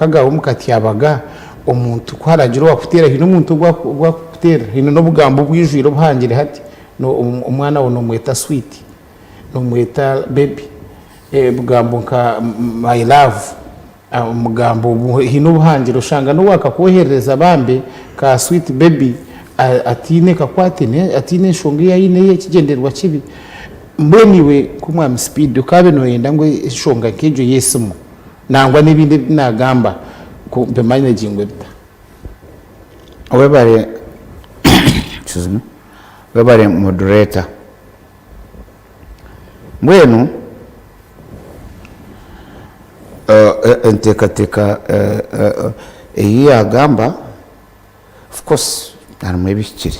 maka gaawe omu katyabaga, omuntu ku haragira owaakuteera, haine omuntu ogu arikukuteerera? Haine n'obugambo obwijwire obuhangire hati, omwana waawe noomweta swiiti, noomweta bebi, ebigambo nka my love, omugambo haine obuhangire oshanga n'owaakakwoherereza bambe ka swiiti bebi ataine kakwate, ataine nshonga ei aine ey'ekigyendererwa kibi. Mbwenu iwe nk'omwami Speed okaabe nooyenda ngu enshonga nk'egyo y'esimu nangwa n'ebindi ebi naagamba ku bimanegingwe bita? Webare excuse me, webare moderator. Mbwenu enteekateeka ei yaagamba of course harimu ebihikire.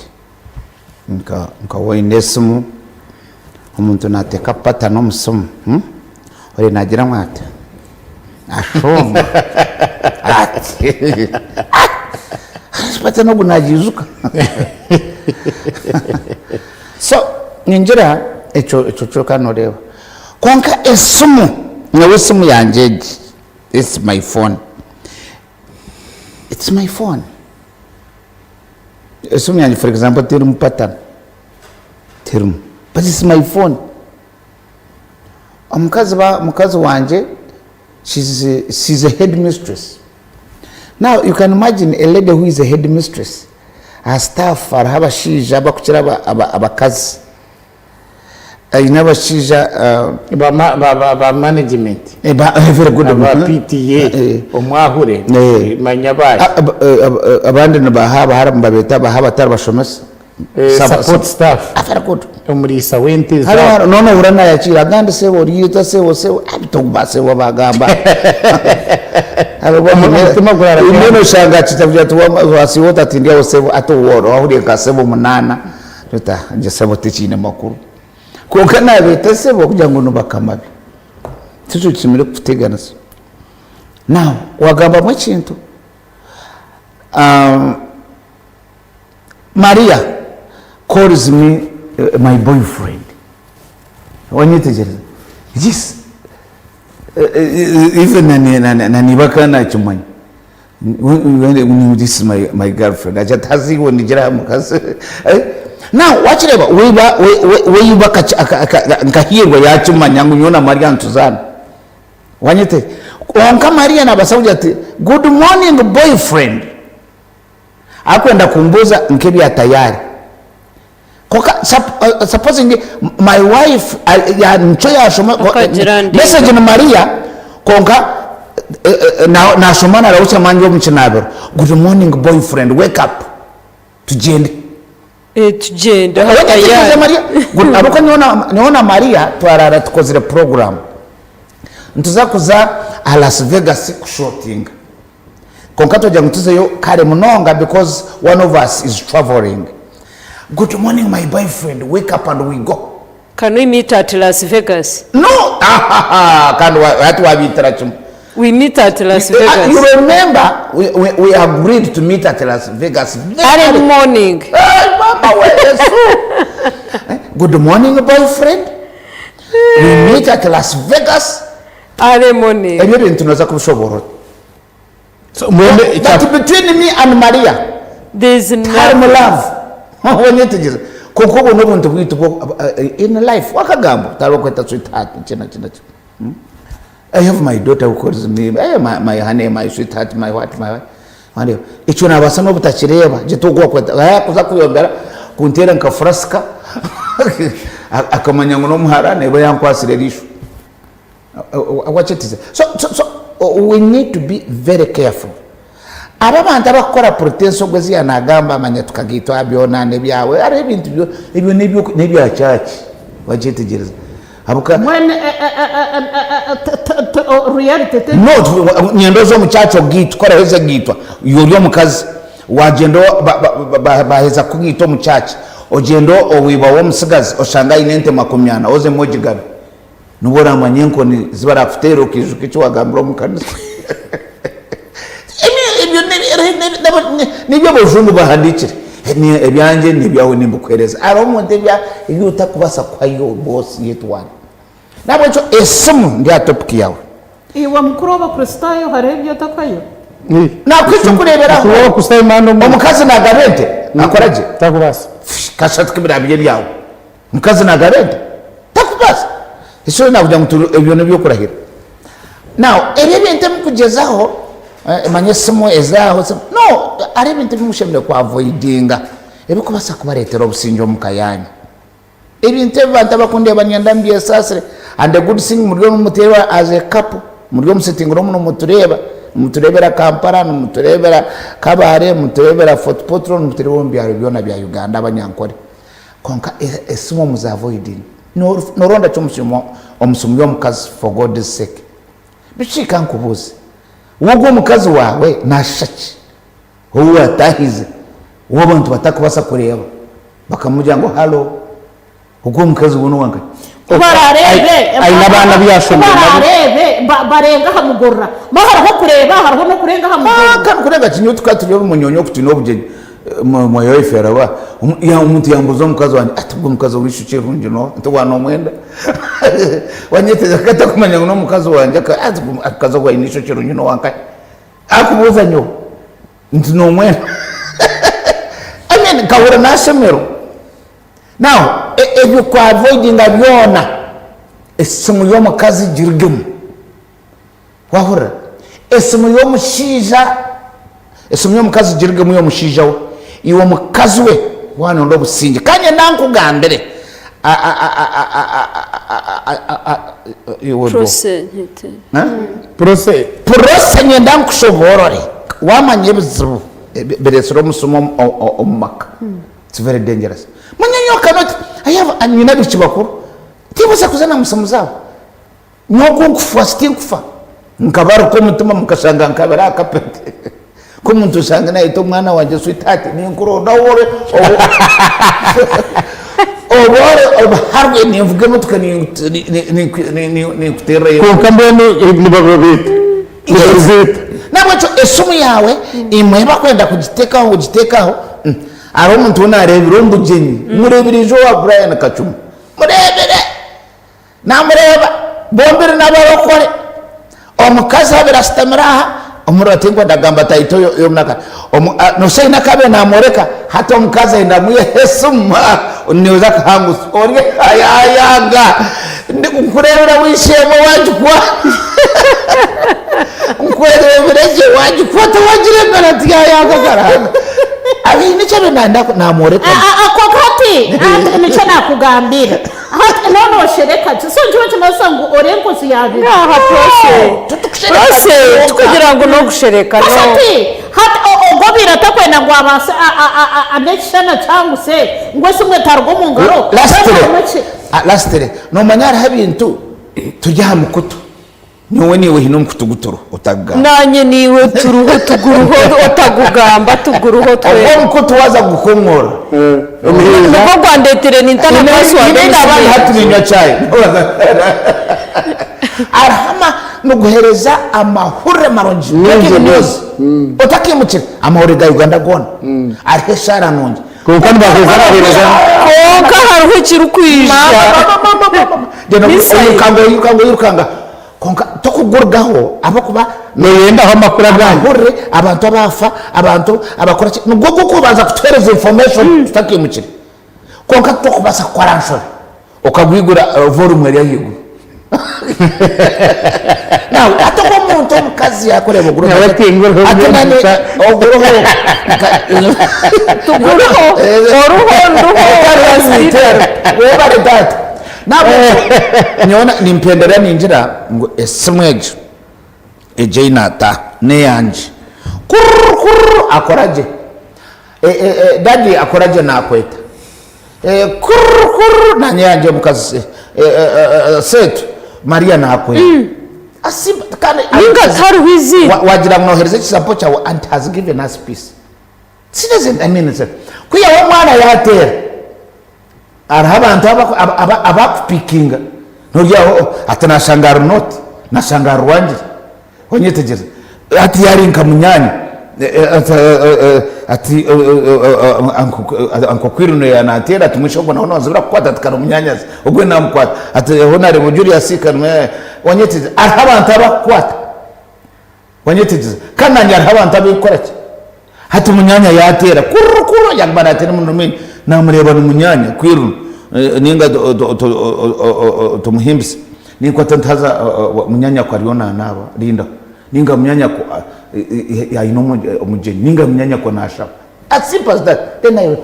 Nka nka waaba oine esimu, omuntu naateeka pattern omu simu, ori naagira ngu ati, ashooma ati pattern ogu naagiijuka So ningira ekyo ekyo kyonka nooreeba. Kwonka esimu, nyowe esimu yangye egi, this is my phone, it's my phone. Esimu yangye for example terimu pattern, terimu but it's my phone. Omukazi ba mukazi wangye she's a, she's a headmistress. Now you can imagine a lady who is a headmistress, aha staff hariho abashaija abakukira aba, aba, abakazi. Aine abashaija uh, Ba, ma, ba, ba, ba management eh, ba, eh, very good. aba PTA Eh. omwahure Eh. manya baahi Ah, ab- eh, ab- eh, abandi nibaha abahara nibabeeta abaha abatari bashomesa. Eh, Sub- support staff Ah, very good. omuriisa w'ente Hariho za hariho noona ohurira nayakiira agandi sebo oriita sebo sebo abitogu ba sebo bagamba. Omutima gurara Mbwenu oshanga akitakugira ati wasiiba ota ati ndi aho sebo ati wahuriire nka sebo munaana oti ngye sebo tikiine makuru. Kwonka nabeeta sebo kugira ngu nibakama be. Tikyo kishemereire kukuteganisa. Now wagambamu ekintu Maria calls me my boyfriend. Wanyetegyereza? Yes. Even na niiba akaba nakimanya. This is my, my girlfriend. Agira ati haza iwe nigira aha mukazi. Now wakireeba weiba weiba nkahirwa yakimanya ngu nyowe na Maria nituzaana. Wanyetegyereza? Kwonka Maria nabaasa kugira ati good morning boyfriend. Arikwenda kumbuuza nk'ebya tayari. Kwonka supposing my wife nikyo yashoma Akagira ndi. message ni Maria kwonka nashoma narahutsya mangye omu kinaabiro good morning boyfriend wake up tugyende. Tugyende aha Otekyereze tayari. Maria ahabw'okuba nyowe na Maria twarara tukozire program nituza kuza aha Las Vegas kushootinga. Kwonka twagira ngu tuzeyo kare munonga because one of us is travelling. Good morning my boyfriend, wake up and we go. Can we meet at Las Vegas? No! Kandi hati wabiitira kimwe. We meet at Las Vegas. You remember we, we, we agreed to meet at Las Vegas. Early morning. Hey, mama we Yesu. Good morning boyfriend. We meet at Las Vegas. Early morning. Ebyo ebintu noza kubishoboorora ota? So, mbwenu ekya- But between me and Maria There is harimu nothing. love. Wanyetegyereza? Kwonka obwo n'obuntu bwaitu bwo in life wakagamba otari okweta sweetheart ki na ki na ki. Hmm? I have my daughter who calls me hey, my, my honey, my sweetheart, my what, my what. Wandeeba? Ekyo nabaasa n'obutakireeba gye togu wakweta eh, kuza kuyombera kunteera nka furasika akamanya ngu n'omuhara neeba yankwatsire eriisho. Watch it. So, so, so we need to be very careful. Aba abantu abakukora pretense ogwo ezi yanagamba manya tukagaitwa byona nebyawe hariho ebintu byo ebyo nebyo nebya church wakyetegereza abuka Mbwenu eh, eh, eh, eh, eh, eh, t- t- t- o- reality te no nyenda oze omu church ogaitwe ku oraheza kugaitwa iwe ori omukazi wagyenda o- ba- ba- ba- baheza kukugaita omu church ogyenda owiba w'omutsigazi oshanga aine ente makumyana ozemu ogigabe Nibwo oramanya enkoni zi barakuteera okaijuka eki wagambire omu kanisa. Ebyo nibyo abajungu bahandiikire. Ebyangye n'ebyawe nimbikuheereza. Hariho omuntu ebi otarikubaasa kuhayo boss yetwara. Nahabwekyo esimu ndi aha topic yaawe. Iwe mukuru w'Abakristaayo hariho ebi otakuhayo? Nakuha eky'okureeberaho. Mukuru w'Abakristaayo mani omuntu. Omukazi naagaba ente? Akora gye? Takubaasa. Kashatu k'ebiraabe biri ebyawe. Omukazi naagaba ente? Takubaasa. Ekyo nakugira ngu turi ebyo n'ebyokurahira. Now ebi ebintu ebikugyezaho eh, manya esimu ezaaho no hariho ebintu ebi mushemereire ku avoidinga ebikubaasa kubareetera obusingye omu ka yaanyu. Ebintu ebi bantu abakundeeba niinyenda mbyesaasire and the good thing muri omu nimutureeba as a couple muri omu sitting room nimutureeba, nimutureebera Kampala, nimutureebera Kabale, nimutureebera Fort Portal, nimutureebera omu byaro byona bya Uganda Abanyankore. Kwonka esimu muzi avoidinge. Noronda ki omu simu y'omukazi for God's sake? Biki ka nkubuuze, we ogwo omukazi waawe nashusha ki? Ou waatahize, ou abantu batakubaasa kureeba, bakamugira ngu halo, ogwo omukazi we n'owankahi? Ku baraareebe, Aine abaana abu ku yaashomire nabo. baraareebe ba- barenga aha mugorora. Mba hariho okureeba, hariho n'okurenga aha mugorora. Kandi kurenga ki nyowe tukaba turi omu munyonyo oku twine obugyenyi, my wife araba, omuntu yambuuza omukazi wangye, ati ogwo omukazi ow'eishokye rirungi n'oha? Nti waaba noomwenda? Wanyetegyereza akaba atakumanya ngu n'omukazi wangye, ati omukazi ogu aine eishokye rirungi n'owankahi? Akubuuza nyowe nti nomwenda I mean nkahurira nashemerwa now ebyo ku avoidinga byona esimu y'omukazi girugemu wahurira esimu y'omushaija esimu y'omukazi girugemu y'omushaija we iwe omukazi we wanonda obusingye kandi nyenda nkugambire Prose. Prose nyenda nkushoboorore wamanya ebizibu biretsire omusuma omu maka it's very dangerous manya nyowe cannot I have nyine abaishiki bakuru tibabaasa kuza na musimu zaabo nyowe ku nkufa tinkufa nkabaruka omutima mukashanga nkabire aha carpet Nk'omuntu osanga nayeta omwana wangye sweetheart ninkuronda ahu ori obu ori obuharwe ninvuga emotoka ninkutererayo. Kwonka mbwenu nibabibeeta nibabibeeta. Nahabwekyo esimu yaawe imwe bakwenda kugiteekaho ngu giteeke aho, hariho omuntu ou naareebire omu bugyenyi, mureebire ijo owa Brian Kacuma, mureebire! Namureeba, bombiri n'abarokore. Omukazi abaire ashutamire aha, omuriro tinkwenda kugamba title y'omunakare. Noshusha haine aku abaire namworeka, hati omukazi ayenda amwiheho esimu, noza kuhangutsya ori yayanga. Nkureebire ow'eishe-emwe wagikwata, nkureebire gye wagikwata wagiremera ati yayanga karahanga. Haine eki abaire nayenda namworeka. Kwonka hati nikyo nakugambira. Hati no noshereka ki? So nikiba nikimanyisa ngu ori enkozi ya bibi. Aha Prossy. Titukushereka Prossy kyonka. tikugira ngu nokushereka no. Hati hati ogwo obaire atakwenda ngu abaase anekishana kyanguse ngu esimu etaruga omu ngaro. Lastly, Harimu ki? lastly, nomanya hariho ebintu turi aha mukutu. Nyowe naiwe haine omukutu gu turiho otagugamba. Naanye naiwe turiho tuguruho otagugamba tuguruho Ogwo twena. omukutu waaza kugukomorora. Nigwo gwandeetire ninta na password Nyine omu abandi simu hati yangye. niinywa chai. Hariho ama niguheereza amahurire marungi, breaking news, otakiimukire, amahurire ga Uganda goona. Hariho eshaara nungi. Kwonka nibaheeza abaheereza. Kwonka hariho ekirikwija. Missile. Oyirukanga oyirukanga oyirukanga kwonka tokugurugaho ahabw'okuba Noyendaho amakuru agandi. amahurire abantu abaafa abantu abakora ki nigwo gurikubanza kutuheereza information tutakiimukire kwonka tokubaasa kukora nshobe okagwigura volume eri ahaiguru Now hati ogu omuntu omukazi yakureeba oguruho Nawe ati nguruho ati nani mbwenu oguruho Tuguruho, oruho, nduho, webare taata nahabwekyo nyowe nimpenderera ningira ngu esimu egyo egyo ei naata n'eyangye kurr kurr akora gye daddy akora gye nakweta Kurr kurr nanye yangye omukazi setu Maria nakwenda Asimba kandi Ninga tihariho eiziina. Wagira ngu nohereza ekisampo kyawe and has given us peace. Seriously, I mean, kwihaho omwana yateera hariho abantu abakupikinga noryaho ati nashanga ari noti nashanga ari rwangire onyetegyereza hati yari nka munyanya. Ati Uncle Kwiruno yananteera ati mwisho ogwo nawe nozibira kukwata ati kare omunyanyazi ogwe namukwata ati honarebo Julius kare wanyetegyereza hariho abantu abakukwata wanyetegyereza kandi nanye hariho abantu abikukora ki hati munyanya yateera kururu kururu yaguma nateera emirundi mingi namureeba ni munyanya Kwiruno ninga tumuhimbise ninkwata nti haza munyanyako ariyo nanaaba rindaho Ninga munyanyako ayine omugyenyi ninga munyanyako nashaba as simple as that then I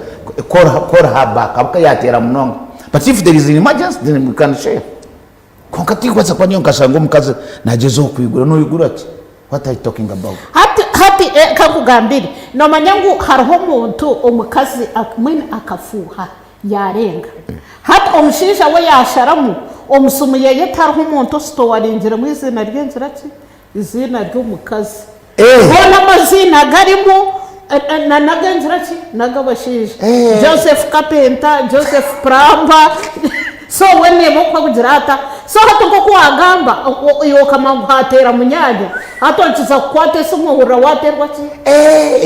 call her, call her back ahabw'okuba yateera munonga but if there is an emergency then we can share kwonka tinkubaasa kuba nyowe nkashanga omukazi nagyezaho kwigura noigura ki what are you talking about Hati hati eh, kankugambire nomanya ngu hariho omuntu omukazi mbwenu akafuuha Yaarenga. Hati omushaija we yaasharamu omu simu yeye tihariho omuntu ositowaringiremu eiziina rye ngira ki? Eiziina ry'omukazi. Goona amaziina agarimu na n'agengira ki? N'ag'abashaija. Joseph Carpenter, Joseph Plumber, so we neeba oku akugira ata. So hati nk'oku waagamba iwe okamanya ngu haateera munyaanya, hati okiza kukwata esimu ohurira waateerwa ki?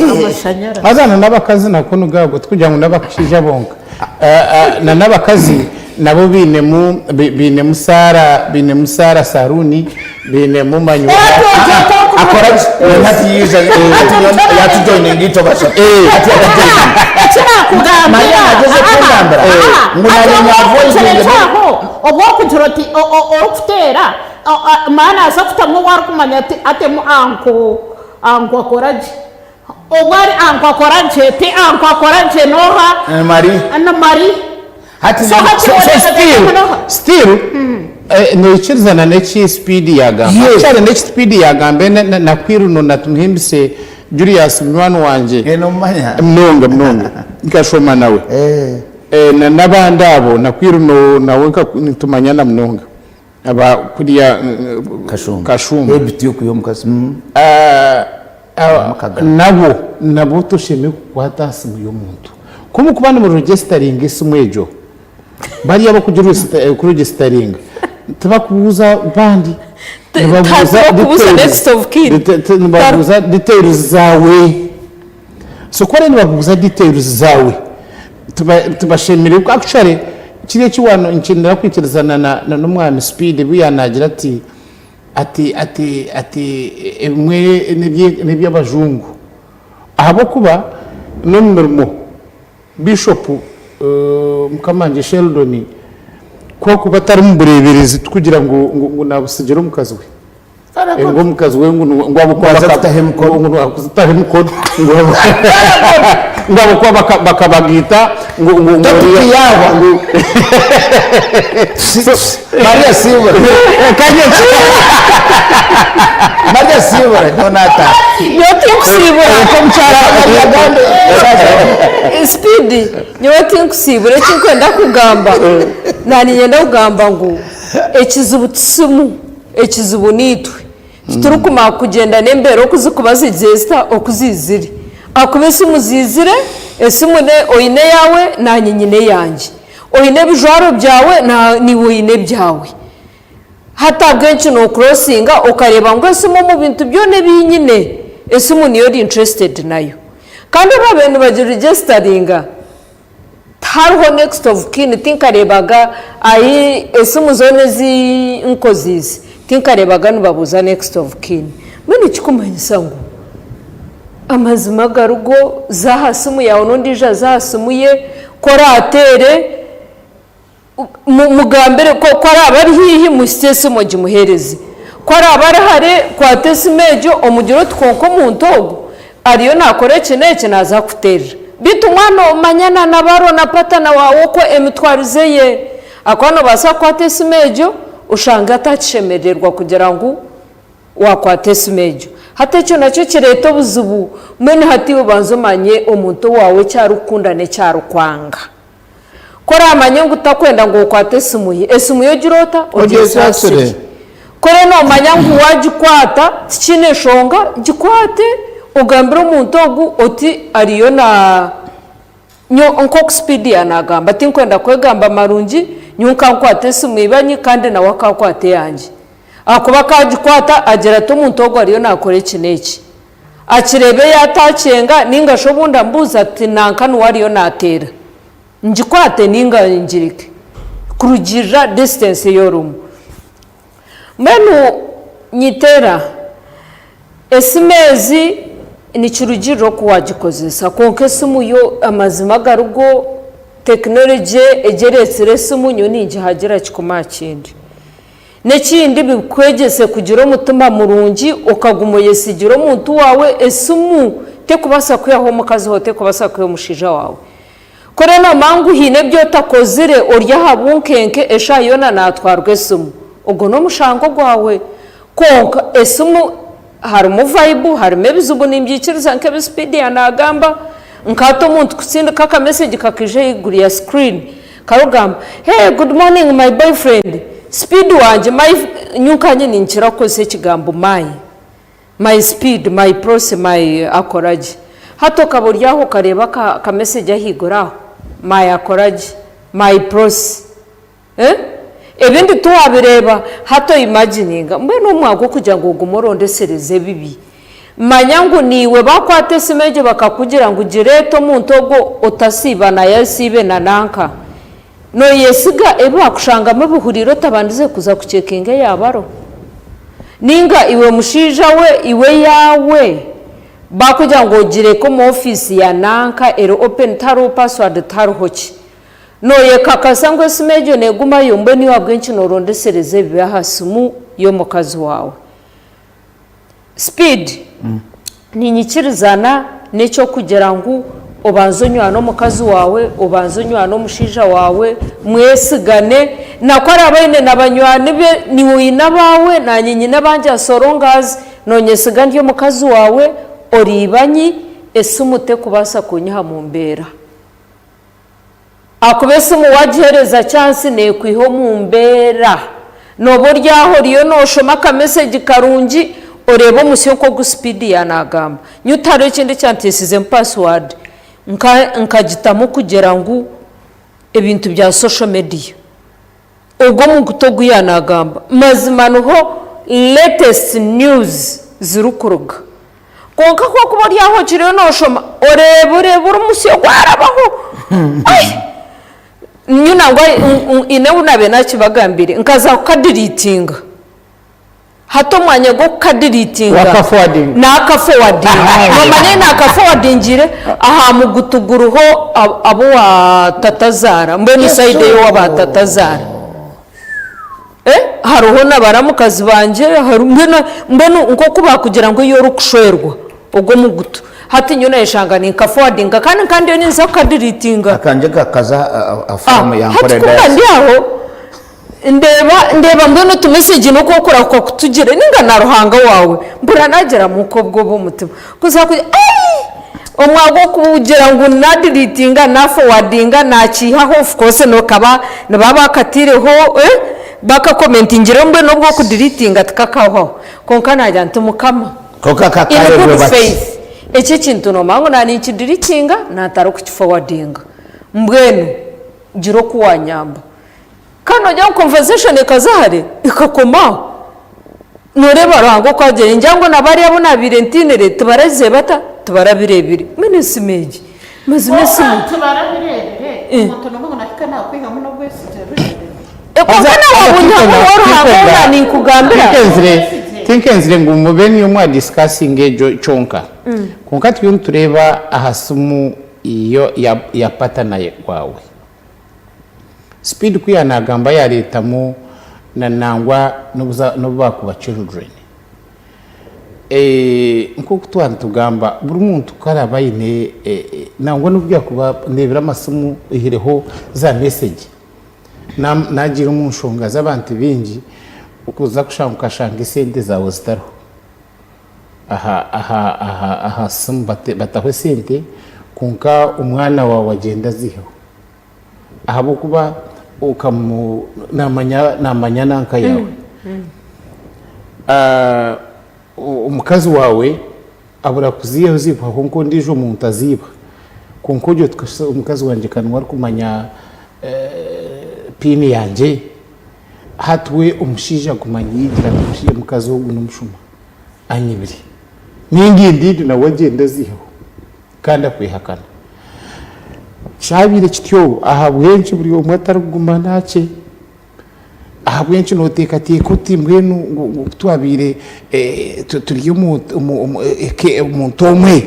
Amashanyarazi. Haza na n'abakazi nakwo nigo ago tikugira ngu n'abashaija bonka. Na n'abakazi nabo bainemu bainemu saara bainemu saara saruuni bainemu manywa. Akora ki? Hati yaija yatujoininga itwe bashatu. Hati yatujoininga. Eki nakugambira. Manya nagyeze kungambira ngu nanye navoidinge. Obu orikugira oti orikuteera maana aza kutamu ou arikumanya ati atemu anko anko akora gye. Obwo ari anko akora gye ti anko akora gye n'oha? Ni Marie. Ni Marie. Hati So hati So oreeba still, n'oha? still noikirizana n'eki Speed yagamba. Yes. Actually n'eki Speed yagamba na- na- na Kwiruno na Tumuhimbise Julius munywani wangye Eh, nomumanya? munonga munonga nkashoma nawe. Eh. Eh, na n'abandi abo na Kwiruno nawe nka- nitumanyana munonga. Aba kuriya Kashumba. Kashumba. Ebiti yokuya omukazi. Mukaga. Nabo nabo toshemereire kukwata aha simu y'omuntu. Ku mukuba nimuregisitaringa esimu egyo, bariya abarikugiregisitaringa tibakubuuza bandi. Nibabuuza Tibakubuuza details. next of kin. Nibabuuza details zaawe. So ku bariyo nibakubuuza details zaawe, tibashemereire, actually kiriya eki waaba kwikirizana na n'omwami Speed obu yaanaagira ati ati ati ati ebimwe n'eby'abajungu ahabw'okuba n'omu mirimo Bishop Mukamangye Sheldon ku arikuba atari mu bureeberezi tikugira ngu ngu naabutsigira omukazi we. Ngu omukazi we ngu ngu ahabw'okuba Ngu aze kutaho emikono. ngu aze kutaho emikono ngu ngu ahabw'okuba bakabagaita ngu ngu ngu Topic oriya yaahwa. ngu Maria siibura. Maria siibura nyowe naataaha. Nyowe tinkusiibura. Speed, nyowe tinkusiibura eki ndikwenda kugamba, naaniinyenda kugamba ngu ekizibu ti simu. Ekizibu niitwe. Titurikumanya kugyenda n'embeera oku zirikuba ziri zita oku ziizire. Ahakuba esimu ziizire, esimu oine eyaawe naanye nyine eyangye. Oine ebijwaro byawe naiwe oine ebyawe. Hati ahabw'enki nokurosinga okareeba ngu esimu omu bintu byona ebi nyine, esimu niyo ori interested nayo. Kandi obu baabaire nibagiregisitaringa, Tihariho next of kin tinkarebaga ahi esimu zoona ezi nkoziise tinkarebaga nibabuuza next of kin. Mbwenu ekikumanyisa ngu amazima agarigo za aha simu yaawe n'ondiijo aze aha simu ye ku oraateere Mugambire ku araabe ari haihi muhitsye esimu ogimuheereze. Ku araabe ari hare kwata esimu egyo omugire oti kwonka omuntu ogu ariyo naakora eki n'eki naaza kukuteerera. Beitu mwana omanya na na baro na patana waawe oku emitwarize ye. Ahakuba noobaasa kukwata esimu egyo oshange atakishemerererwa kugira ngu waakwata esimu egyo. Hati ekyo nakyo kireeta obuzibu. Mbwenu hati iwe banza omanye omuntu owaawe eki arikukunda n'eki arikwanga. Ku oraamanye ngu takwenda ngu okwate esimu ye, esimu ye ogire ota? Ogyesaasire. Ku oriyo noomanya ngu waagikwata tikiine nshonga, gikwate ogambire omuntu ogu oti ariyo na nyowe nk'oku Speed yaanagamba, tinkwenda kwegamba marungi, nyowe nkankwata esimu ibanyi kandi nawe akaakwata eyangye. Ahakuba akaagikwata agira ati omuntu ogu ariyo naakora eki n'eki. Akireebe yaataakyenga nainga shi obundi amubuuze ati nanka niwe ariyo naateera. Ngikwate nainga ngireke? Kurugiirira distance ei orimu. Mbwenu nyitera, esimu ezi nikirugiirira oku waagikozesa kwonka esimu yo amazima agarigo tekinologye egi ereetsire esimu nyowe ningihagira kikumi aha kindi. N'ekindi bikwegyese kugira omutima murungi okaguma oyesigire omuntu waawe, esimu terikubaasa kwihaho omukazi waawe, terikubaasa kwihaho omushaija waawe. Kuri noomanya ngu haine ebi otakozire ori aha bunkenke eshaaha yoona naatwarwa esimu, ogwo n'omushango gwawe. Kwonka esimu harimu vayibu, harimu ebizibu nimbyikiriza nk'ebi Sipiidi yaanaagamba, nka hati omuntu kutsindika akamesegi kakaija ahaiguru ya sikirini karikugamba hey good morning my boyfriend, Sipiidi wangye, my, nyowe nkaanye ninkira kukozesa ekigambo my. My speed, my prossy, my akoragye. Hati okaba ori aho okareeba aka ka message ahaiguru aho, my akoragye, my prossy. Eh? Ebindi tiwabireeba, hati oimagininga. Mbwenu omwanya gw'okugira ngu ogume orondesereze ebibi, manya ngu naiwe baakwata esimu egyo bakakugira ngu gireete omuntu ogwo otasiiba nayo asiibe na nanka. Nooyesiga ebi waakushangamu ebihuriire otabandize kuza kucekinga eya baro? Nainga iwe mushaija we, iwe eyaawe baakugira ngu ogireke omu ofiisi ya nanka eri open tihariho password tihariho ki? Nooyekakasa ngu esimu egyo neegumayo? Mbwenu iwe ahabw'enki noorondesereza ebibi aha simu y'omukazi waawe? Speed, Ninyikirizana n'eky'okugira ngu obanze onywane omukazi waawe, obanze onywane omushaija waawe, mwesigane, na ku araabe aine na banywani be, naiwe oine abaawe, naanye nyine abangye as long as noonyesiga ndi omukazi waawe, ori ibanyi, esimu terikubaasa kunyiha mu mbeera. Ahakuba esimu wagihereza chance nekwiha omu mbeera. Noba ori aho oriyo noshoma aka message karungi oreeba omusyo nkogu speed yanagamba. Nyowe tihariho ekindi ekyantesizemu password nkagitamu kugira ngu ebintu bya social media. Ogwo omuguta ogu yaanagamba, mazima niho latest news zirikuruga. Kwonka ku orikuba ori aho okiriyo nooshoma, oreeba oreeba omusyo gwarabaho. Ai! Nyowe nangwa haine obu naabaire naakibagambire, nkaza kukadiriitinga. Hati omwanya gw'okukadiriitinga, Wakafowadinga. naakafowadinga. Noomanya ei naakafowadingiire? Aha mugutu guriho abu wa tatazaara, mbwenu sayidi ey'owa baatatazaara. Hariho na baramukazi bangye, mbwenu mbwenu nk'oku baakugira ngu ei orikushwerwa, ogwo omugutu. Hati nyowe naayeshanga ninkafowadinga kandi nka ndiyo ninza kukadiriitinga. Akangye kakaza aha foomu Hati yankora ku mba ndi aho. Ndeeba ndeeba mbwenu otumesegi n'oku okurahuka kutugira ninga na Ruhanga waawe mpurira nagira muka obwoba omu mutima kuza kugira ai omwanya gw'okugira ngu nadiritinga nafowadinga nakiihaho of course nokaba nibaba bakatiireho eh bakakomentingireho mbwenu obw'okudiritinga tikakahwaho kwonka nagira nti Mukama Kwonka in kakareebwe good bati. faith eki ekintu nomanya ngu naninkidirtinga natarikukifowadinga mbwenu gira oku wanyamba. Kandi nogira ngu conversation ekaza hare ekakoma aho. Noreeba Ruhanga oku agira, ningira ngu na bariya abu nabaire ntiinire tibaragize bata? Tibarabireebire. Mbwenu esimu egi, mazima esimu. Kwonka tibarabireebire, omuntu n'omwe ngu nahika nakwihamu n'obwesigye rureebire. Kwonka nawe wabunyihamu wowe Ruhanga ou naba ninkugambira. Tinkenzire ngu mube niyo mwa discussinga egyo kyonka. Kwonka turiyo nitureeba aha simu ya partner waawe. Speed ku yanagamba yaretamu na nangwa nobu bakuba children. Nkoku twaba nitugamba buri muntu ku araba ayine nangwa nobu byakuba ndebire amasimu oihireho za message nagiire omu nshonga z'abantu bingi okuza kushanga okashanga esente zaawe zitariho aha aha aha aha simu bataho esente kwonka omwana waawe agyenda aziiheho. Ahabw'okuba okamu namanya namanya nanka yaawe. Omukazi waawe abura kuziihaho ziihwaho nk'ondiijo muntu aziiba. Kwonka ogyo oti kasha omukazi wangye ka niwe arikumanya piini yangye. Hati we omushaija aguma nayegira ati omushaija omukazi ogu n'omushuma anyibire. Ninga endiijo nawe agyende aziiheho kandi akwehakana. Kyabaire kityo ahabw'enki buri omwe atarikuguma nakye? Ahabw'enki nooteekateeka oti mbwenu ngu ku twabaire turi omuntu omwe?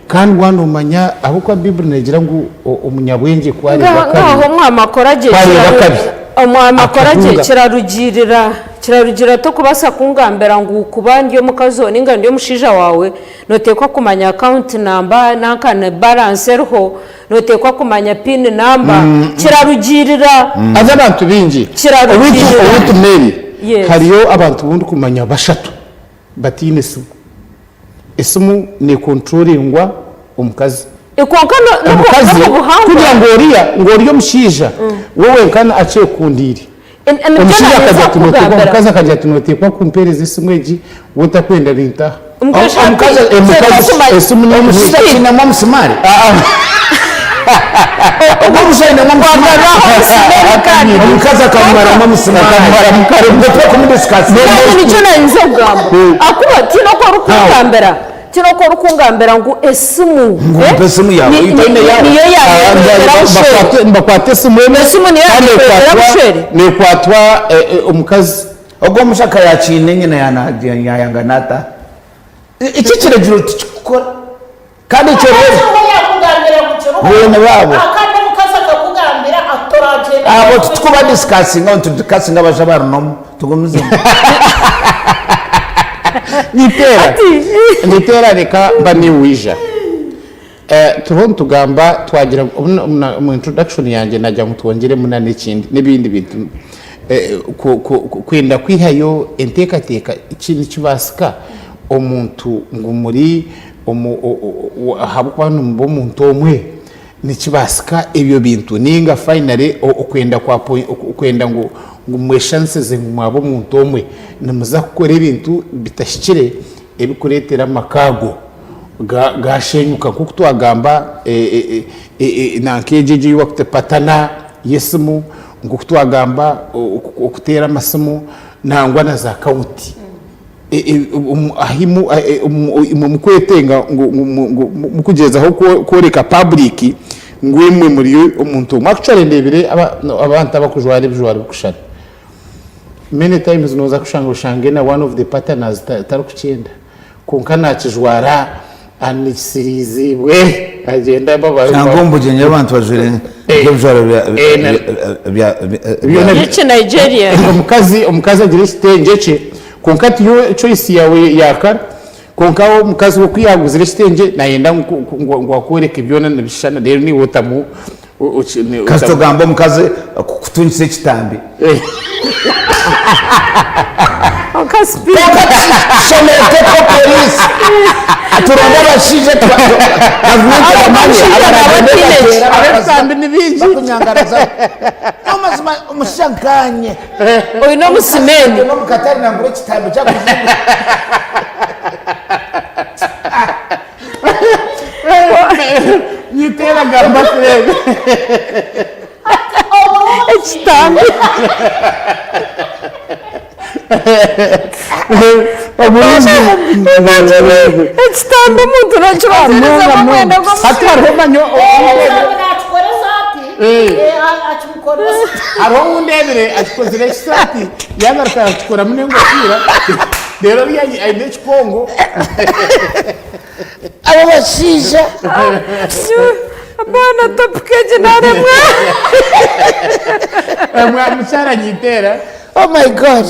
Kandi waaba noomanya ahabw'okuba Baiburi neegira ngu omunyabwengye ku areeba akabi, Ngaho omwami akora gye ku areeba akabi omwami akora gye akahunga. kirarugiirira kirarugiirira tokubaasa kungambira ngu kuba ndi omukazi ninga ndi omushaija waawe nooteekwa kumanya akawunti namba nanka na baransi eriho Noteekwa kumanya pin number. Kirarugiirira. Haza abantu baingi Kirarugiirira. Owaitu Mary Yes. hariyo abantu bu ndikumanya bashatu bataine esimu. Esimu nekontroringwa omukazi. Kwonka no- Omukazi n'omu buhangwa. kugira ngu oriya ngu ori omushaija we wenka akyekundiire. Nibyo Omushaija naaheza akagira ati noteekwa kukugambira. omukazi akagira ati noteekwa kumpeereza esimu egi wotakwenda nintaha. Omukazi Omukazi ati, Omukazi "Teekwa kumanya." esimu Omushaija n'omushaija akiinemu omusimaari? Ogwo omushaija ainemu omusimaari? Wagaruraho omusimaari kandi. Omukazi akamumaramu omusimaari. Akamumaramu kare. Obwo turikumudisikasinga. Kandi nikyo naayinza kugamba. Ahakuba tihaine oku orikungambira. Tihaine oku orikungambira ngu esimu. Ngu mpa esimu yaawe, oitu oine eyaawe. Niyo yaayereetera bushwere. Nibakwata esimu emwe Esimu niyo kandi yaayereetera bushwere. nekwatwa omukazi. Ogwo omushaija ka yaakiine nyina yaayanga naataha. Eki ekiragiro tikikukora. Kandi ekyo reero. Kiriho yakugambira ngu kiriho. Beene baabo. Kandi omukazi akakugambira ati toragyenda. Abo titukubadisikasinga ngu nitudisikasinga abashaija abarinomu. Tugumizemu. Niteera niteera reka mba niiwe waija. Turiho nitugamba twagira omu introduction yangye nagira ngu twongyeremu na n'ekindi n'ebindi bintu. Kwenda kwihayo enteekateeka eki nikibaasika omuntu ngu muri omu ahabw'okuba nimuba omuntu omwe Nikibaasika ebyo bintu nainga finally okwenda kwa okwenda ngu ngu mweshanisize ngu mwaba omuntu omwe nimuza kukora ebintu bitahikire ebikureetera amaka ago gashenyuka nk'oku twagamba nanka egyo egyo ei wakuta patana y'esimu nk'oku twagamba okuteera amasimu nangwa na za kawuti. Ahu imwe mukwetenga ngu mukugyezaho kworeka public ngu imwe muri omuntu omwe. Actually ndeebire abantu abakujwara ebijwaro birikushushana. Many times nooza kushanga oshange na one of the partners tarikukyenda kwonka nakijwara anikisiriiziibwe agyenda. Nangwa omu bugyenyi abantu bajwaire nk'ebijwaro bya. By'ekinigeria. Omukazi agira ekitengye kye. Kwonka tiyo choice yawe ya kara. Kwonka omukazi we ku yaguzire ekitengye nayenda ngu akworeke byona nibishushana reero naiwe otamu Kasita ogamba omukazi kukutungisa ekitambi. Kwonka speed. Kwonka tushemereire kuteekaho police turonde abashaija gavumenti ebamanye Abashaija nabo tihaine eki. Ab'ebitambi ni bingi. Bakunyangarazaho. Amazima omushaija nkanye. Oine omusimeeni. Omu katare nangura ekitambi kyakuzungu. Nyiteera gamba tureebe. Ekitambi. Ekitambi omuntu nokibanzirizamu omwenda gw'omushaija. Hati hariho manya Nakikora esaati, akimukoresa. Hariho ou ndeebire akikozire ekisaati yaagaruka yaakikoramu n'engofiira reero oriya aine ekikongo. Abo bashaija. Abaana topic egi naaremwa. Mukyara nyiteera. Oh my God.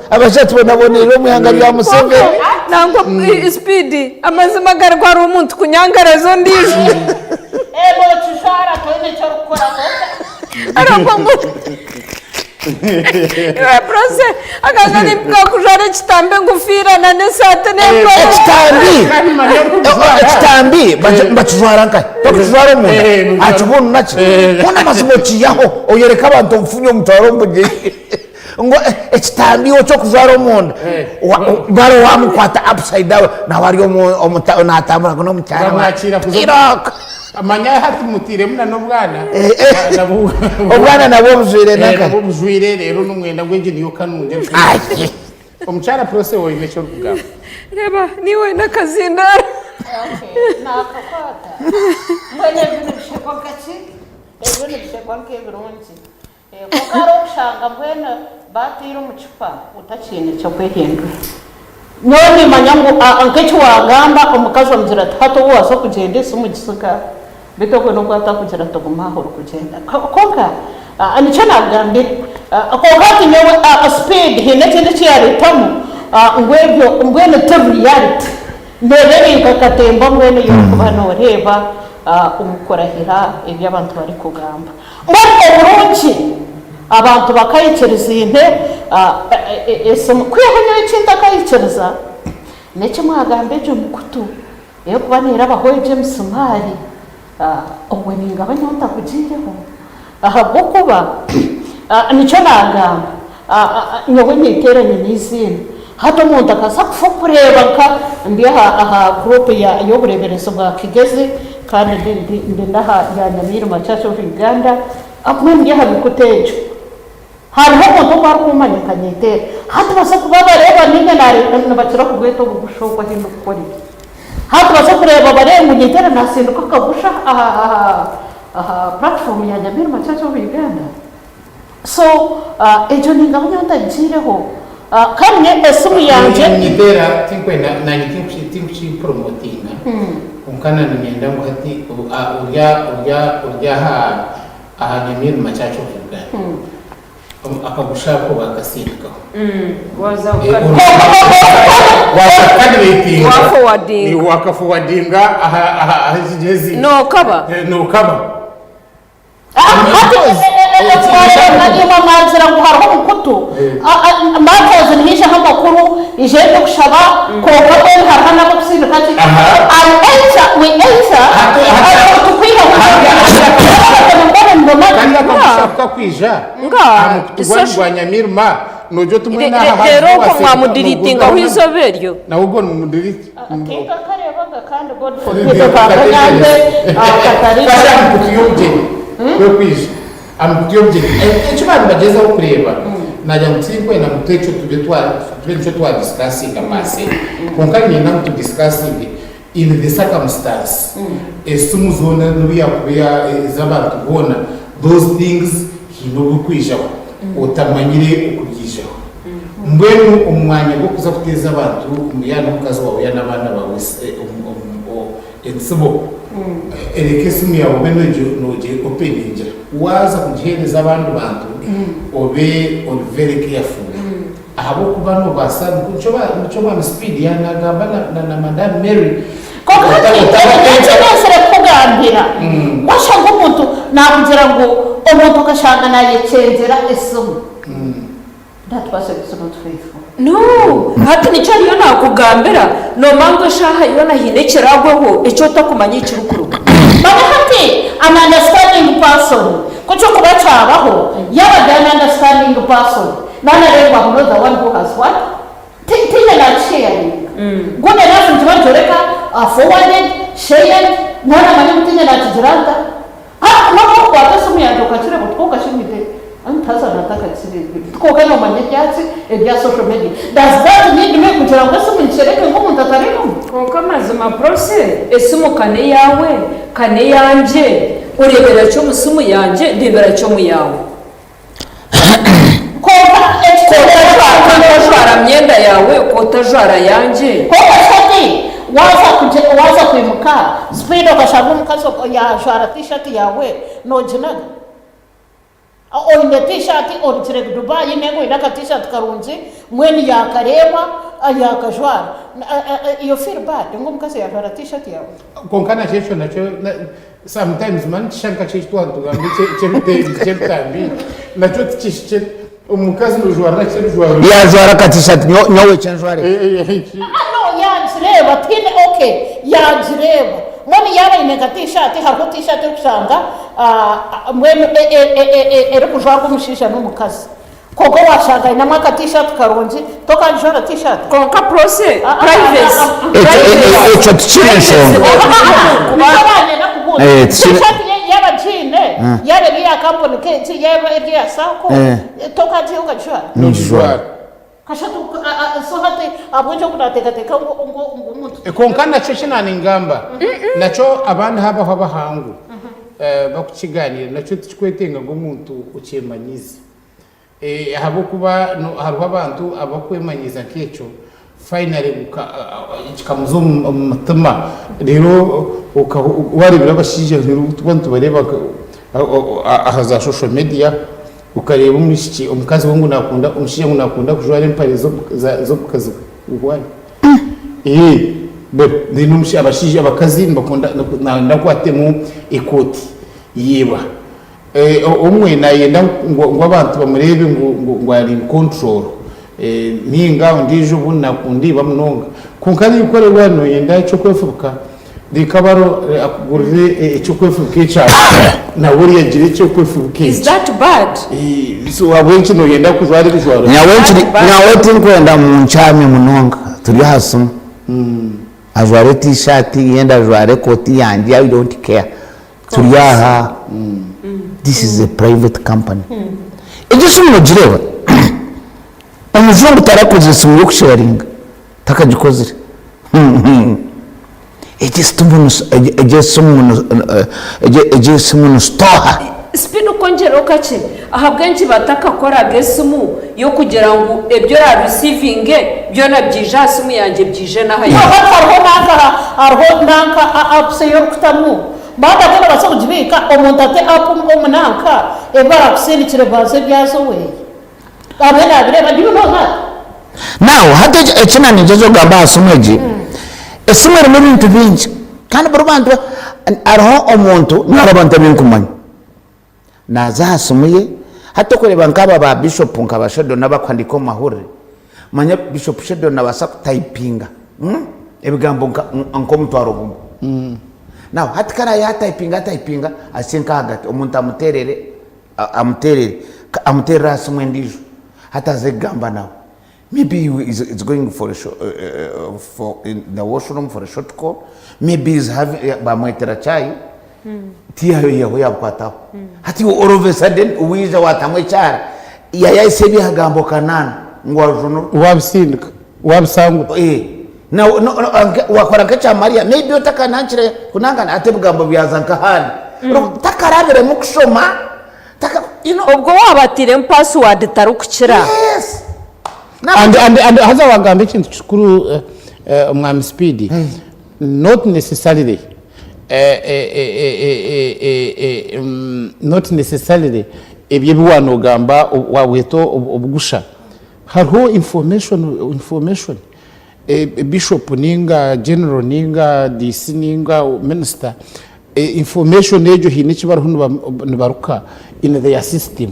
Abashaija tubonaboneire omu ihanga rya Museveni. Nangwa speed amazima gari ngu hariho omuntu kunyangaraza ondiijo. Eego okijwara toine eki orikukora kwonka. Arangwa ngu iwe Prossy akanga nimpika kujwara ekitambi engofiira na n'esaati n'empare. Ekitambi ekitambi nibakijwara nkahi? Tokijwara omunda aha kibunu naki? Hoona amazima okiihaho oyereka abantu obufunya omutware omu bugyenyi. Ngu ekitambi iwe eky'okujwara omunda baro wamukwata upside down nawe ari omu natambura ngu n'omukyara Bamwakiira kuza omu- Iraq. Manya hati mutiiremu na n'obwana. Obwana nabwo bujwire nanka. Nabwo bujwire reero n'omwenda gw'egi niyo kanungi. Aye. Omukyara Prossy oine eki orikugamba? Reeba niiwe n'akazindaaro. Naakakwata. Mbwenu ebyo nibishekwa nka ki? Ebyo nibishekwa nk'ebirungi. Kwonka hariho okushanga mbwenu baataire omu cupa otakiine ky'okwehindura. Nyowe nimanya ngu nk'eki waagamba omukazi omugira ati hati obu waaza kugyenda esimu gisiga, beitu ogwo n'ogu atakugira ati guma aha orikugyenda. Kwonka nikyo naakugambire. Kwonka hati nyowe speed haine ekindi eki yaareetamu ngu ebyo mbwenu ti reality. Ndeeba eri nka katemba mbwenu ei orikuba nooreeba omu kurahira ebi abantu barikugamba. Mbwenu oburungi abantu bakaikiriziine esimu. Kwihaho nyowe eki ntakaikiriza n'eki mwagamba egyo mikutu erikuba neerabaho egyo emisimaari, obwo ningaba nyowe ntakugiireho ahabw'okuba nikyo naagamba nyowe ninteeranya n'eiziina. Hati omuntu akaza kufa kureeba nka ndi aha group y'obureeberezi bwa Kigezi kandi ndi n'aha ya Nyamiirima Church of Uganda, mbwenu ndi aha mikutu egyo. Hariho omuntu ogu arikummanya nkanyeteera. Hati baza kuba bareeba niinye naareeba nibakira kubweta obugusha obu ahi ndikukorera. Hati baza kureeba bareebe ngu nyeteera naasindika akagusha aha aha platform ya Nyamiirima Church of Uganda. So egyo ningaba nyowe ntagiireho. Kandi nyowe esimu yangye. Nyeteera tinkwenda naanye tinkukipromotinga kwonka na niinyenda ngu hati orya orya ori aha Aha Nyamiirima Church of Uganda akagusha ako bakasindikaho. Waza Wakakadiretinga. Waforwardinga. Wakaforwardinga aha aha aha Kigyezi. Nookaba. Nookaba. Hati imwe mwagira ngu hariho omukutu Marcos nihaijaho amakuru ije erikushaba kwonka mbwenu hariho n'abokusindika ki I enter we enter tukwihaho Kandi akagusha kukakwija Nga, aha mukutu gwanyu social- gwa Nyamirima nogira oti mwena aha Reero hariho okwo owasinga mwamudiritingaho noguzaho eizooba eryo. nawe ogwo nimumudiriti. Tinkakareebaga kandi God forbid kakanyange katari. Kasi aha mikutu y'obugyenyi kwekwija aha mikutu y'obugyenyi eki baabaire nibagyezaho kureeba naagira ngu tinkwenda ngu ekyo tube twa tube nikyo twa discussinga per se kwonka niinyenda ngu tu discussinge in the circumstance esimu zoona n'obu yaakuba eya ez'abantu boona those things haine obu orikwijaho otamanyire oku byijaho. Mbwenu omu mwanya gw'okuza kuteeza abantu ngu yaaba n'omukazi waawe yaaba n'abaana baawe entsibo, reka esimu yaawe obe noogi openingira. Waaza kugiheereza abandi bantu, obe ori very careful ahabw'okuba noobaasa, nikyo Mwami Speed yaanagamba na Madam Mary. Kwonka hati eki ekibaasire kukugambira, washanga omuntu naakugira ngu omuntu okashanga naayekyengyera esimu. That person is not faithful. No, hati nikyo ariyo nakugambira, nomanya ngu eshaaha yoona haine ekiragweho eki otakumanya ekirikuruga. Manya hati an understanding person ku kirikuba kyabaho yaaba ari an understanding person nanareeba ngu I'm not the one who has what? Tihaine nakisharinga. Good enough nikiba nikyoreka forwarded, shared, nanamanya ngu tihaine nakigira nta. Hati nobu orikukwata esimu yangye okakireeba oti kwonka shi nyine ntaza natakakireebire oti kwonka nomanya ebyaki ebya social media does that need me kugira ngu esimu ngishereke ngu omuntu atareebamu? Kwonka amazima Prossy, esimu ka n'eyaawe ka n'eyangye, oreebera ki omu simu yangye ndeebera ki omu yaawe? Kwonka Kwonka otajwara myenda yaawe, ku otajwara yangye. Kwonka shi hati waaza kugye waaza kwimuka speed okashanga omukazi yaajwara t-shirt yaawe nooginaga? Oine t-shirt orugire Dubai nainga oine aka t-shirt karungi mbwenu yaakareeba yaakajwara you feel bad ngu omukazi yaajwara t-shirt yaawe? Kwonka nakyo ekyo nakyo Sometimes mani nikishusha nka kyo eki twatugamba eky'ebitambi nakyo tikihikire. Omukazi nojwara nakyo ebijwaro. Yajwara aka t-shirt nyowe eki njware. No yagireeba tihaine okay yagireeba mbwenu yaaba aine nka t-shirt hariho t-shirt erikushanga mbwenu erikujwarwa omushaija n'omukazi. Kwonka waashanga ainemu aka t-shirt karungi, tokagijwara t-shirt? Kwonka prossy, privacy, Ekyo ekyo tikiri enshonga. Nikyo banyenda kubuuza. Eh, tikiri- T-shirt ye yaaba agiine, yaaba eri eya kampuni nk'egi, yaaba eri eya saako, Eh. tokagiiha okagijwara? Ningijwara. Kashatu so hati ahabw'enki ogu nateekateeka ngu ngu ngu omuntu Kwonka nakyo eki naaningamba, nakyo abandi habaho abahangu bakukigaaniira, nakyo tikikwetenga ngu omuntu okyemanyiize. Ahabw'okuba hariho abantu abakwemanyiiza nk'ekyo, finally kikamuza omu mutima reero wareebera abashaija tuba nitubareeba aha za social media okareeba omwishiki omukazi we ngu nakunda omushaija ngu nakunda kujwara empare z'omukazi we why? Abashaija abakazi nibakunda nayenda ngu atemu ekooti yiiba. Omwe nayenda ngu abantu bamureebe ngu ari in control ninga ondiijo obundi nakunda iba munonga kwonka arikukorerwa noyenda eky'okwefubika reka baro akugurire eky'okwefubika ekyawe nawe ori agire eky'okwefubika Is ekye. that bad? So ahabw'enki noyenda kujwara ebijwaro Nyawe tinkwenda munkyamye munonga turi aha simu ajware t-shirt yenda ajware ekooti yangye I don't care. Turi aha, this is a private company. Egyo esimu nogireeba? Omujungu tarakozire esimu y'okusharinga, takagikozire. Egyo esimu egyo esimu ni sitoha. Speed kwongyeraho kakye, ahabw'enki batakakoraga esimu y'okugira ngu ebi ora receiving byona byije aha simu yangye byije n'aha Hati yaawe? hariho nanka hariho nanka apps ei orikutamu Baaba tarabaasa kugibiika, omuntu ate app omu nanka ebi barakusindikire banza ebyazo oweye. Abwe nabireeba, do you know that? Now hati eki eki nanigyezaho kugamba aha simu egi, esimu erimu ebintu bingi kandi buri bantu hariho omuntu nari abantu abu nkumanya, naaza aha simu ye, hati okureeba nk'aba ba bishop nka ba Sheldon abakuhandiika omu mahurire, manya Bishop Sheldon nabaasa kutayipinga ebigambo nk'omutwaro gumwe. Now hati ku araabe yaatayipinga atayipinga ahitsye nk'ahagati omuntu amuteerere amuteerere amuteerere aha simu endiijo hati aze kugamba nawe maybe he is going for a for in the washroom for a short call maybe he is having bamwetera chai tiyayeho yabukwataho hati iwe all of a sudden waija waatamu ekyara yayahitsya ebigambo kanaana ngu wajunurwa. Waabisindika. Wabisangura. Eh, na, no, no, wakora nk'ekya Maria maybe otakanankire kunangana ate ebigambo byaza nk'ahandi mm. takarabiremu kushoma taka, you know. Obwo wabatiremu password tarikukira. Yes. And, and, and haza wagamba ekintu kikuru uh, uh, omwami Speed mm. not necessarily uh, uh, uh, uh, uh, um, not necessarily ebyo ebi wanogamba wabweta obugusha Hariho information information bishop ninga general ninga DC ninga minister information egyo haine eki bariho nibaruka in their system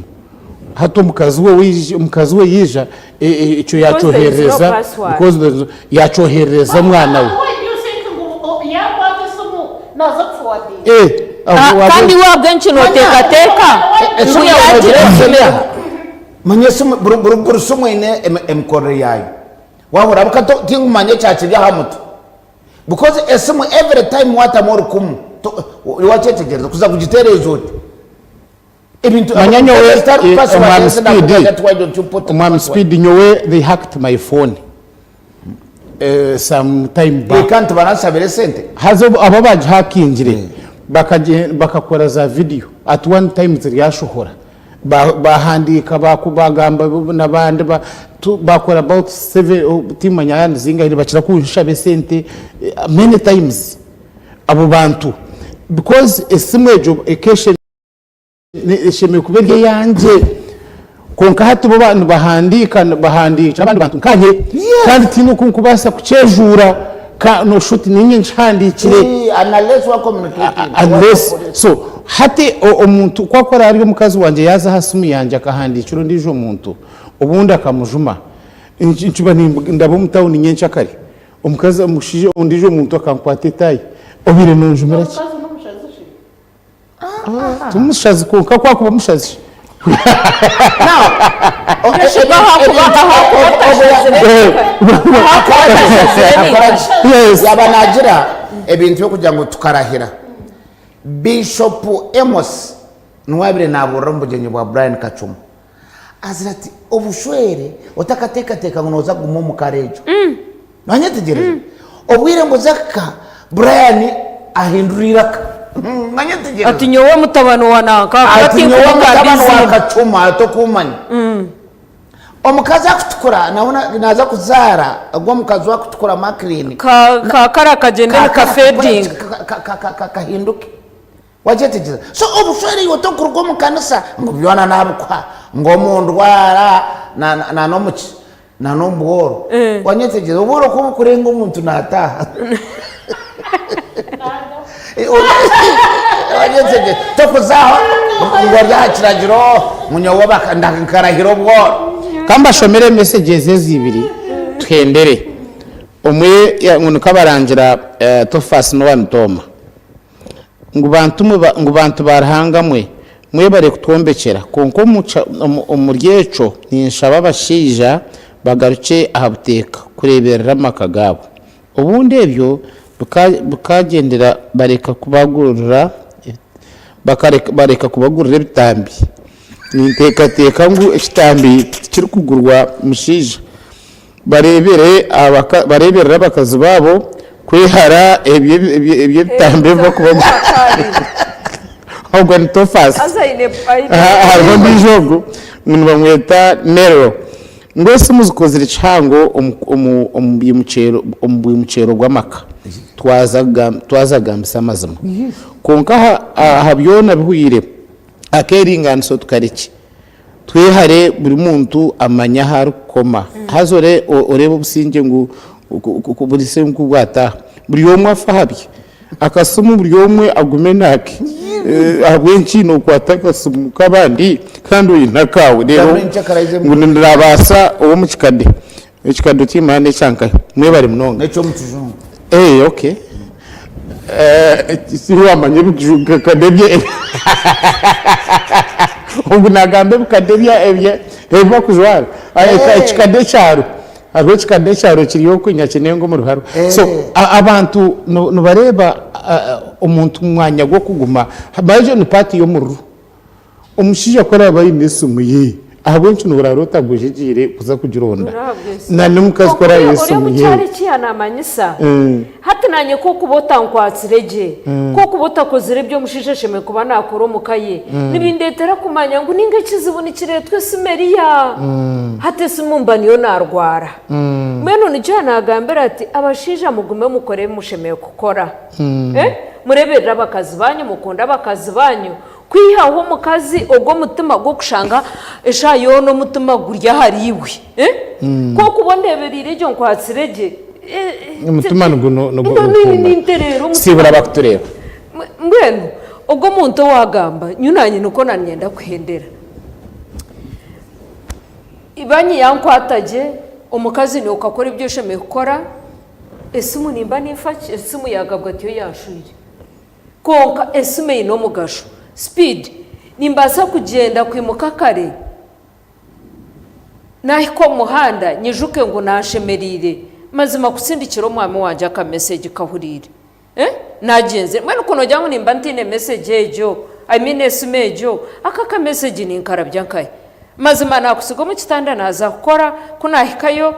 hati omukazi we omukazi we yaija ekyo yakyoherereza because there is no yakyoherereza omwana we. Kandi iwe ahabw'enki nooteekateeka ngu yaagira eki? Manya esimu, buri, buri, buri simu eine emi, emikorere yaayo. Waahurira buka to, tinkumanya ekyakiri aha mutwe. Because esimu every time waatamu orukumu, to, waakyetegyereza, kuza kugitereeza oti. Ebintu, Manya nyowe, ezitari eh, password omwami ezi nakubuuza Speed, ati why don't you put omwami password? Speed nyowe they hacked my phone eh, some time back. Eka nibaranshabira esente. Haza obu abo abagihakingire bakagye bakakora za video at one time ziryashohora. Bahandiika bagamba nabandi bakora about seven timanya yaaba nizingahi nibakira kunshaba esente many times abo bantu because esimu egyo ekaba eshemereire kuba eri eyangye kwonka hati bo nibahandiika nibahandiikira abandi bantu nkanye kandi tihaine oku ndikubaasa kukyejuura noshusha oti niinye nkihandiikire. Unless so hati omuntu ku akora ari omukazi wangye yaaza aha simu yangye akahandiikira ondiijo muntu obundi akamujuma nkiba ndaba omu tawuni nyenkyakare omukazi omushaija ondiijo muntu akankwata etaayi obaire nonjumira ki? Timushazi kwonka ku akuba omushazi shi. Yaba nagira ebintu by'okugira ngu tukarahira. Bishop Amos niwe abaire naburira omu bugyenyi bwa Brian Kacuma. Agira ati, Obushwere otakateekateeka ngu nooza kuguma omu kara egyo. Noonyetegyereza? Obwire mbuza kuhika, Brian ahindura eiraka. Noonyetegyereza? Ati nyowe mutabani wa nanka akaba Ati nyowe tinkumugamba mutabani wa eiziina. Kacuma tokuumanya. Omukazi akutukura nawe naaza kuzaara ogwo omukazi wakutukura Macrine. Ka ka kara kagyende nikafedinga. Kahinduke. Wagyetegyereza? So obushwere iwe tokuruga omu kanisa ngu byona nabikuha ngu omu ndwara na na n'omuki na n'omu bworo. Wanyetegyereza? Obworo ku bukurenga omuntu nataaha. Wanyetegyereza? Tokuza aho ngu ori aha kiragiro ngu nyowe nkarahira obworo. Ka mbashomere messages ezi ibiri tuhendere. Omwe ngu nikabarangira Tofasi n'owa Mitooma. Ngu bantu mwe, ngu bantu ba Ruhanga mwe, mwebare kutwombekyera, kwonka omuri ekyo ninshaba abashaija bagarukye aha buteeka kureeberera amaka gaabo. Obundi ebyo bikagyendera bareka kubagurira bareka kubagurira ebitambi. Ninteekateeka ngu ekitambi tikirikugurwa mushaija. Bareebere bareeberere abakazi baabo kwehara ebyo ebitambi ebi barikubaguza. Ogwo ni Tofasi. Hariho ondiijo ogwo ngu nibamweta Nero. Ngu esimu zikozire kihango omu bwimukyero bw'amaka. Twaza kugambisa amazima. Kwonka aha byona bihweire, akeeringaaniso tukarekye. Twehare buri muntu amanye ahu arikukoma. Haza oreebe obusingye ngu buri sente ku bwataaha. Buri omwe afe aha bye. Akasimu buri omwe agume naake. Ahabw'enki nookwata akasimu k'abandi kandi oine akaawe? Reero ngu naabaasa ow'omu kikade, ekikade tiimanya n'ekya nkahi. Mwebare munonga. N'eky'omu kijungu. Okay. Tiwamanya ebikade bye ogu nagamba ebikade ebi bakujwara ekikade ekyaro hariho ekikade ekyaro kiri oku nyakinengo omu ruharo so abantu nibareeba omuntu omu mwanya gw'okuguma manya egyo ni part y'omururu. Omushaija ku araabe aine esimu ye, ahabw'enki noorara otagwejegyeire kuza kugironda? Na n'omukazi ku araabe aine Ori esimu omu ye. kyaro eki yanaamanyisa, hati naanye ku okuba otankwatsire gye, ku okuba otakozire ebi omushaija ashemereire kuba naakora omu ka ye, nibindeetera kumanya ngu nainga ekizibu nikireetwa esimu eriya. Hati esimu mba niyo naarwara. Mbwenu nikyo yanaagambira ati, abashaija mugume mukore ebi mushemereire kukora. Mureeberere abakazi baanyu, mukunde abakazi baanyu. Kwihaho omukazi ogwo omutima gw'okushanga eshaaha yoona omutima guri ahariiwe. Ku okuba ondeebereire egyo nkwatsire gye. Omutima Nintereera omutima. Siibura abakutureeba. Mbwenu ogwo omuntu owaagamba nyowe naanye nikwo naanyenda kuhendera. Ibanyi yankwata gye, omukazi niiwe okakora ebi oshemereire kukora, esimu nimba ninfa ki, esimu yaagabwa tiyo yanshwire. Kwonka esimu eine omugasho. Speed, Nimbaasa kugyenda kwimuka kare naahika omu muhanda nyijuke ngu naashemereire mazima kutsindikira omwami wangye akamesegi kahuriire. Eh? Naagyenzire. Mbwenu ku noogira ngu nimba ntaine mesegi egyo, I mean esimu egyo, ako akamesegi ninkarabya nkahi? Mazima naakutsiga omu kitanda naaza kukora, ku naahikayo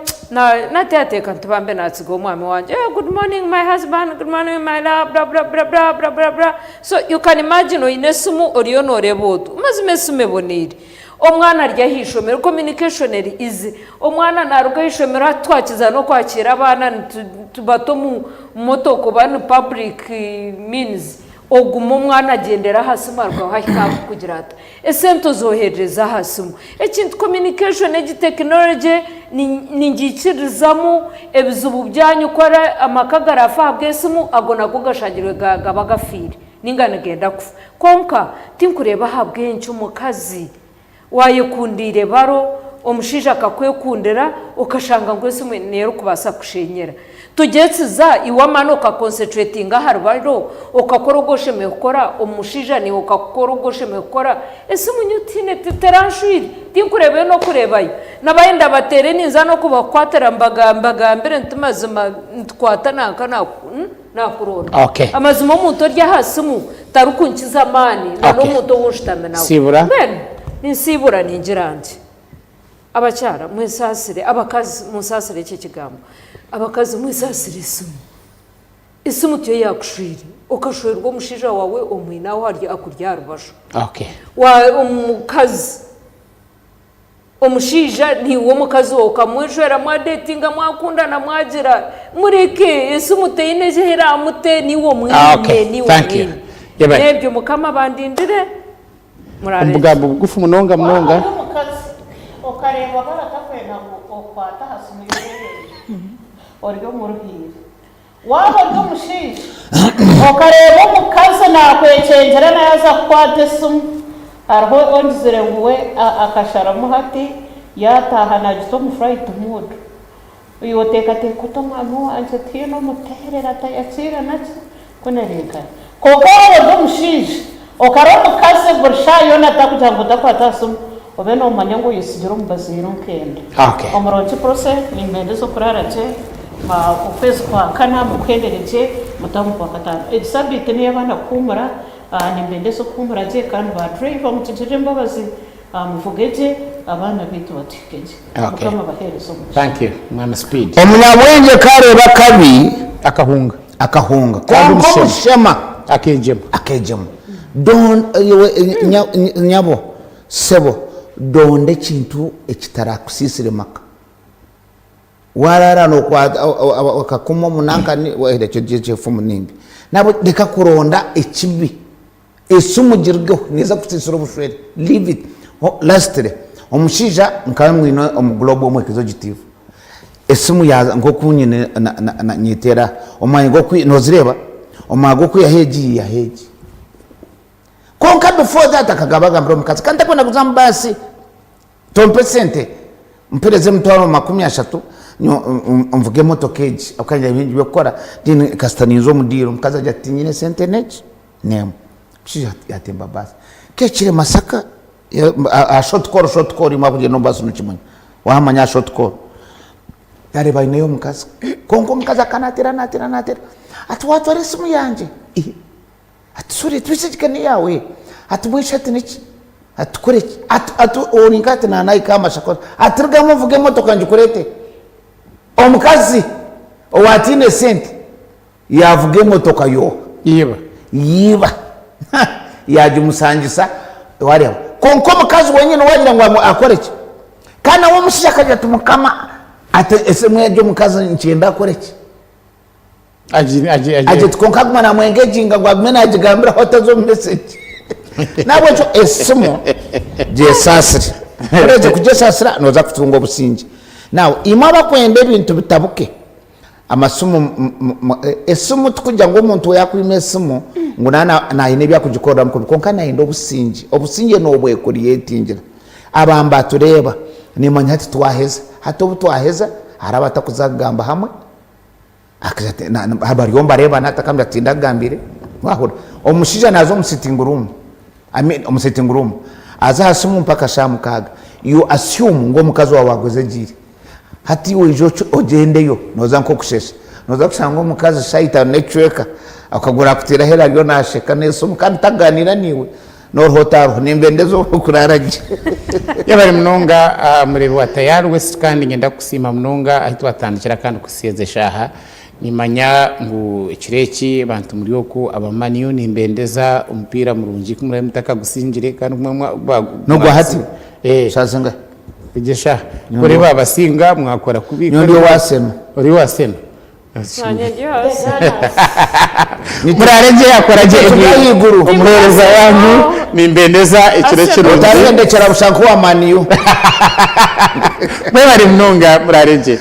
naateekateeka nti bambe naatsiga omwami wangye, eh good morning my husband, good morning my love, bla bla bla bla bla bla bla. So you can imagine oine esimu oriyo nooreeba otu. Mazima esimu eboneire. Omwana ari aha ishomero, communication eri easy. Omwana naaruga aha ishomero hati twakiza n'okwakiira abaana nitubata omu motoka oba ni public means, ogume omwana agyendere aha simu arugaho ahike aha kukugira ata. Esente ozoherereza aha simu. Ekintu communication egi technology ningiikiririzamu ebizibu byanyu ku amaka garaafe ahabw'esimu ago nago gashangirwe gaba gafiire ninga nigenda kufa. Kwonka tinkureeba ahabw'enki omukazi wayekundiire baro omushaija akakwekundira okashanga ngu esimu niyo erikubaasa kukushenyera. Tugyetsiza iwe amaani oka concentratinga ahari baro, okakora ogu oshemereire kukora, omushaija naiwe okakora ogu oshemereire kukora, esimu nyowe tihaine teranshwire, tinkureebayo n'okureebayo. Nabayenda bateere ninza n'okubakwatira mbagambire nti mazima nitukwata nanka nakuronda. Okay. Amazima omuntu ori aha simu tarikunkiza amaani na Okay. n'omuntu ou nshutami nawe. Siibura. Mbwenu ninsiibura ningira nti. Abakyara mwesaasire, abakazi munsaasire eki ekigambo, abakazi mwesaasire esimu. Esimu tiyo yaakushwire, okashwerwa omushaija waawe omwine aho ari akuri aha rubaju. Okay. Wa omukazi, omushaija niiwe omukazi waawe okamweshwera mwadeetinga mwakundana mwagira, mureke esimu teine eki eraamute niiwe omwine, Okay, niiwe thank you. omwine. Yebare. N'ebyo Mukama abandindire. Omu bugambo bugufu munonga munonga. Waaba ori omukazi okareeba baratakwenda ngu okwate aha simu y'owereere ori omu ruhiire. Waaba ori omushaija okareeba omukazi naakwekyengyera naaza kukwata esimu, hariho ongizire ngu we akasharamu hati yaataaha naagita omu flight mode. Iwe oteekateeka oti omwami wangye tihaine omuteerera tayakiire naki ku nari nkari. Kwonka waaba ori omushaija okara omukazi buri shaaha yoona atakugira ngu otakwata aha simu, obe noomanya ngu oyesigire omu bazaire onkenda. Okay. Omurungi Prossy, nimbendeza okuraara gye, okwezi kwa kana mukuhendere gye, mutaahe omu kwakataano. Egi sabiiti n'ey'abaana kuhuumura, nimbendeza okuhuumura gye kandi ba driver mutugirire embabazi. Muvuge gye abaana baitu batuhike gye. Okay. Mukama abaheereze omugisha. Thank you mwami Speed. Omunyabwengye ku areeba akabi. Akahunga. Akahunga. Kandi Kwonka omushema. omushema. Akeegyema. Akeegyema. Don, iwe nya, nyabo, sebo, donda ekintu ekitarakusiisire maka. Waraara nokwata akakoma omu nanka, ekyo ekyo nimbi. Nabwe reka kuronda ekibi. Esimu girugeho neeza kusiisira obushwere leave it. Lastly omushaija nkaba mwine omu global omu executive esimu yaaza nkoku nyine nyetera omwanya gwoku nozireeba omwanya gwokwihaho egi yihaho egi kwonka before that akagaba agambira omukazi ka ntakwenda kuza omu baasi Tompa esente, mpereza emitwaro 30 nvuge emotoka egi ahabw'okuba nyine bingi by'okukora then kasita ninza omu diiro. Omukazi agira ati tinyine sente n'eki n'emwe. Omushaija yatemba baasi. Kekire Masaka aha short call short call imwe abakugyenda omu baasi nimukimanya, wahamanya aha short call. Yareeba aineyo omukazi kwonka omukazi akaba nateera nateera nateera ati watwara esimu yangye? Ati sorry twise egi ka n'eyaawe. Ati mbwenu shi ati niki? Ati tukore ki? Ati ati ori nka ati naanahika aha mashako. Ati rugamu nvuge emotoka ngikureetere. Omukazi owaataine sente yaavuga emotoka yooha? Iba. Iba. Yaagimusangisa waareeba. Kwonka omukazi wenyine waagira ngu akore ki? Kandi nawe omushaija akagira ati mukama ati esimu egi omukazi nikyenda akore ki? Agira ati kwonka aguma namwengeginga ngu agume nagigambiraho ataza omu message. Nahabwekyo esimu gyesaasire. Ku oraheza kugyesaasira noza kutunga obusingye. Now imwe abakwenda ebintu bitabuke, amasimu esimu tikugira ngu omuntu yakwima esimu ngu naba aine ebi arikugikoreramu kubi kwonka nayenda obusingye. Obusingye nobwecreatingira. Aba mbatureeba nimanya hati twaheza, hati obu twaheza hariho abatakuza kugamba hamwe. Akagira ati, na- na- bariyo nibareebana ati akambwira ati tindakugambire wahurira omushaija naaza omu sitting room I mean, omu sitting room aza aha simu mpaka shaaha mukaaga you assume ngu omukazi waawe aguze egiire hati iwe oije ocu- ogyendeyo nooza nk'okushesha nooza kushanga omukazi shaaha itaano n'ekicweka akaguru akuteire aheeru ariyo naasheka n'esimu kandi takugaaniira naiwe Noruha otaruha nimbendeza okuraara gye. Yebare munonga mureebi wa Tayari West kandi niinyenda kukusiima munonga ahu twatandikira kandi kuhitsya ezi eshaaha. Nimanya ngu ekiro eki abantu muri oku aba Man U nimbendeza omupiira murungi ku muraabe mutakagusingire kandi ku muraabe N'ogwa hati? Shaaha zingahi? Egi eshaaha. Ku oraabe wabasinga mwakora kubi. Nyowe ndi owa Arsenal. Ori owa Arsenal? Nanye ndi hasi. Muraare gye akora gye Ahaiguru. Omuheereza wanyu nimbendeza ekiro kirungi. Otahendekera busha nk'owa Man U. Mwebare munonga muraare gye.